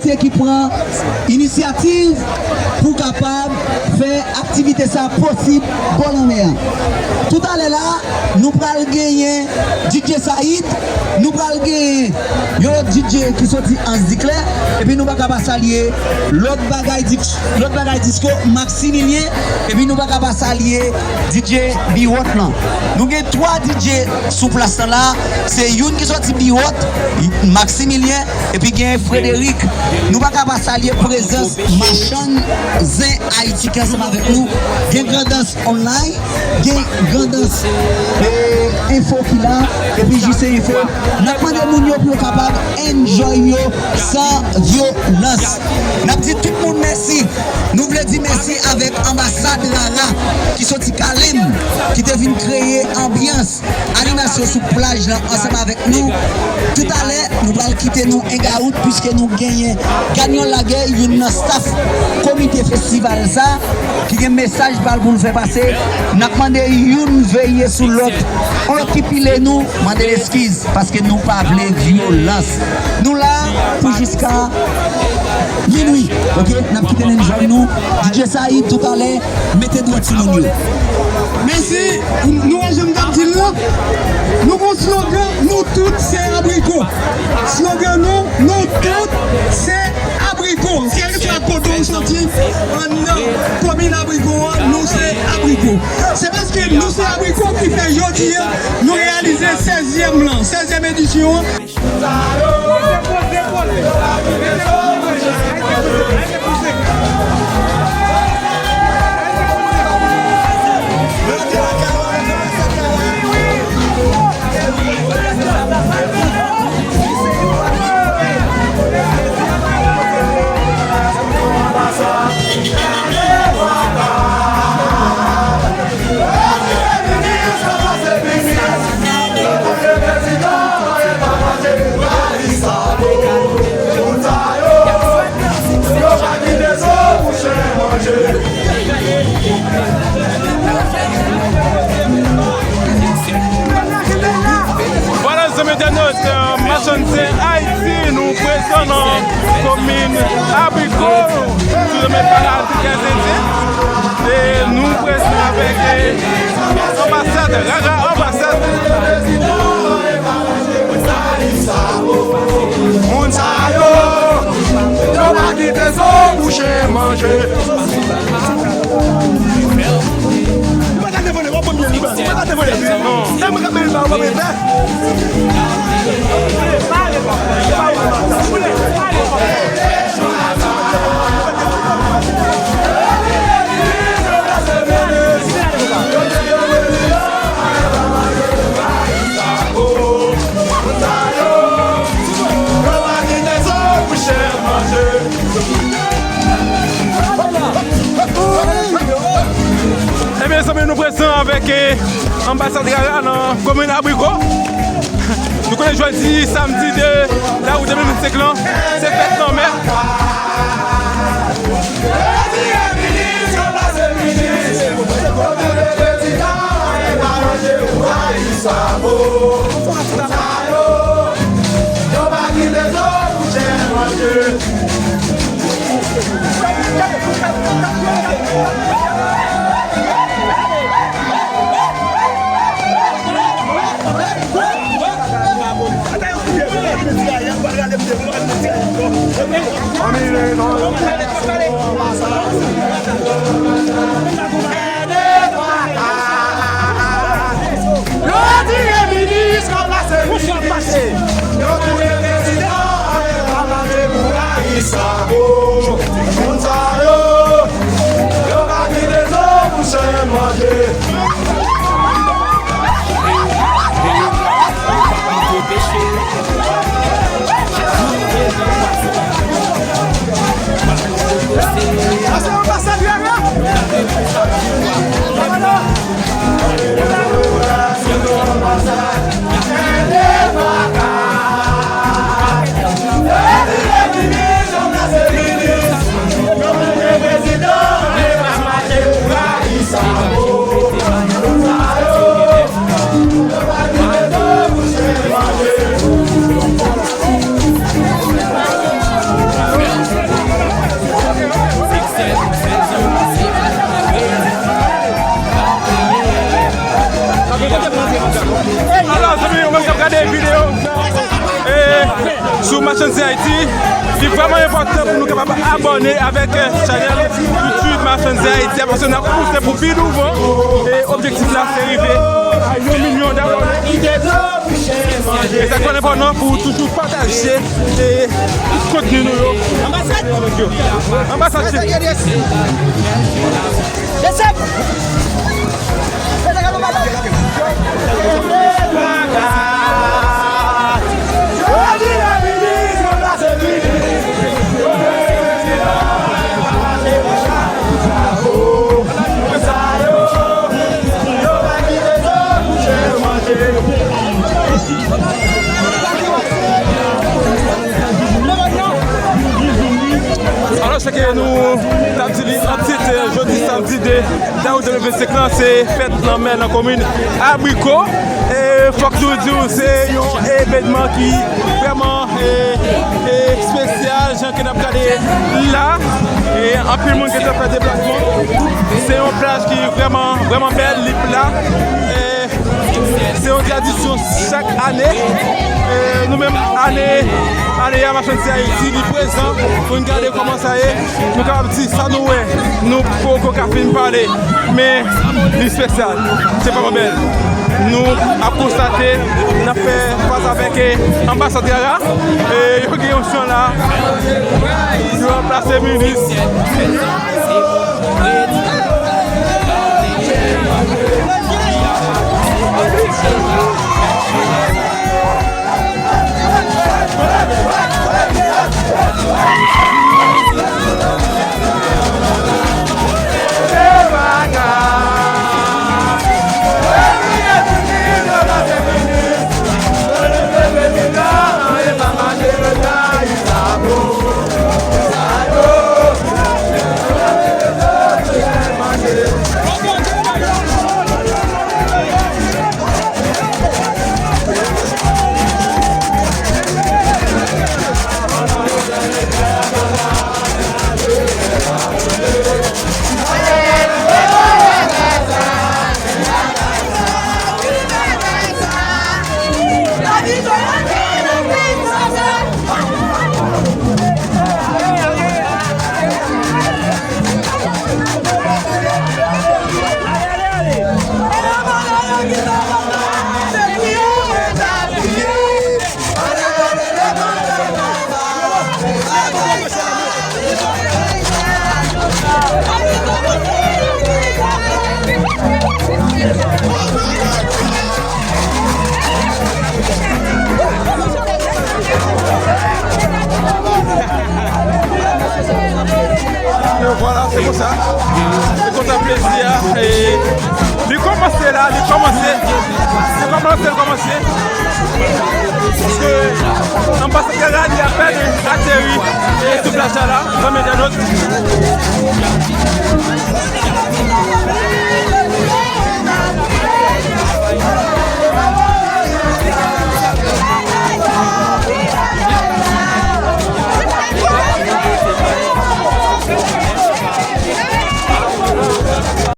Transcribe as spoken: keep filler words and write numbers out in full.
Se ki pran inisyativ pou kapab fè aktivite sa posib bò lanmè a. Toutalè la, nou pral genyen D J Saïd, nou pral genyen yon lòt D J ki soti Anse du Clair, epi nou pa ka pa salye lòt bagay, lòt bagay disko, Maximilien, epi nou pa ka pa salye D J Biwòt lan. Nou gen twa D J sou plas lan la, se youn ki soti Biwòt, Maximilien, epi gen Frédéric. Nou pa ka pa salye prezans Machann Zen Ayiti ki ansanm avèk nou. Gen Grandans Online, gen Grandans, eh, Enfo ki la, epi J C Enfo. N ap mande moun yo pou yo kapab enjoy yo san vyolans. N ap di tout moun mèsi. Nou vle di mèsi avèk anbasad Rara ki soti Kalim, ki te vin kreye anbyans animasyon sou plaj lan ansanm avèk nou. Toutalè, nou pral kite nou engaout, piske nou genyen Gagnon Laguerre, youn nan staff komite festival sa, ki gen mesaj pa l pou l fè pase. N ap mande youn veye sou lòt. Yon lòt ki pile nou, mande l eskiz, paske nou pa vle vyolans. Nou la pou jiska minwi, oke? N ap kite n enjoy nou. D J Saïd, toutalè, mete dwèt sou moun yo. Mèsi. Nou wè jan m t ap di l lan. Nou gon slogan, nou tout se abriko. Slogan nou, nou tout se abriko. Kèlkeswa kote w soti anndan komin Abriko an, nou se abriko. Se paske nou se abriko ki fè jodi a nou reyalize sèzyèm lan, sèzyèm edisyon an. Vwala, zanmi entènot, euh, Machann Zen Ayiti, nou prezan nan komin Abriko, sou lanmè Paradis Kazendyen. E nou prezan avèk, eh, anbasad, Rara anbasad. Moun sa yo, yo pa kite zo bouche manje. Ebyen, zanmi, nou prezan avèk, eh, anbasad Rara nan komin Abriko. Nou konnen jodi samdi de dawou de mil vennsenk lan, se fèt lanmè. Yo retire minis, ranplase minis. Yo touye prezidan, ale pa manje pou Ayisabo. Machann Zen Ayiti, li vrèman enpòtan pou nou kapab abòne avèk, eh, chanèl YouTube Machann Zen Ayiti a, paske n ap pouse pou pi douvan. E objektif la, se rive a yon milyon dabòne. E sa k fè l enpòtan pou toujou pataje, eh, tout kontni nou yo. Anbasad, chef. Alò, se ke nou t ap di li an tit, eh, jodi samdi de dawou de mil vennsenk lan, se fèt lanmè nan komin Abriko. E fòk nou di w, se yon evènman ki vrèman, eh, eh, espesyal, jan ke n ap gade la. E anpil moun gentan fè deplasman. Se yon plaj ki vrèman, vrèman bèl, li pla. E Se yon tradisyon chak ane. E nou menm, ane, ane a, Machann Zen Ayiti, li prezan pou n gade kòman sa ye. Nou kapab di sa nou wè, nou poko ka fin pale, men li espesyal. Se vrèman bèl. Nou ap konstate, n ap fè fas avèk, e, anbasad Rara. E yo gen yon chan la. Yo ranplase minis. E vwala, se konsa. Se konsa plezi a, e, li kòmanse la, li kòmanse. Se kòmanse, li kòmanse. Paske anbasad Rara li apèn ateri, e, sou plaj la, zanmi entènot.